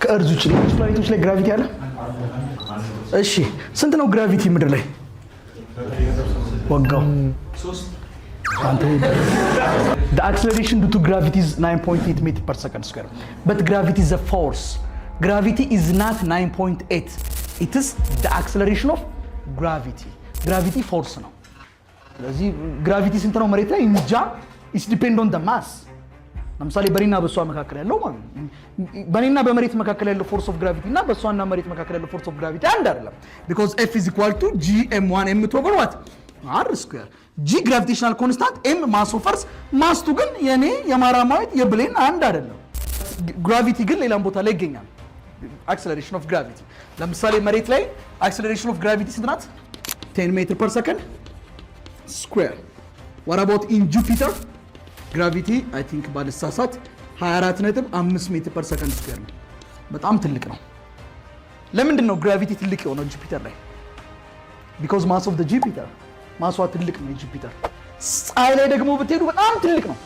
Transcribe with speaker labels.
Speaker 1: ከ earth ውጭ ሌሎች ፕላኔቶች ላይ gravity አለ? እሺ፣ ስንት ነው gravity ምድር ላይ? ወጋው አንተ። The acceleration due to gravity is 9.8 meter per second square. But gravity is a force. Gravity is not 9.8. It is the acceleration of gravity. Gravity force ነው። ስለዚህ gravity ስንት ነው መሬት ላይ እንጃ። It's depend on the mass። ለምሳሌ በእኔና በእሷ መካከል ያለው ማለት ነው። በእኔና በመሬት መካከል ያለው force of gravity እና በእሷና መሬት መካከል ያለው force of gravity አንድ አይደለም። Because F is equal to G M one M two over what? R square። G gravitational constant፣ M mass of earth፣ mass two ግን የኔ የማራማዊት የብሌን አንድ አይደለም። Gravity ግን ሌላም ቦታ ላይ ይገኛል። Acceleration of gravity ለምሳሌ መሬት ላይ acceleration of gravity ስንት ናት? 10 meter per second square። What about in Jupiter? Gravity I think ባልሳሳት 24.5 meter per second square ነው። በጣም ትልቅ ነው። ለምንድን ነው gravity ትልቅ የሆነው ጁፒተር ላይ? Because mass of Jupiter፣ mass ዋ ትልቅ ነው የጁፒተር። ፀሐይ ላይ ደግሞ ብትሄዱ በጣም ትልቅ ነው።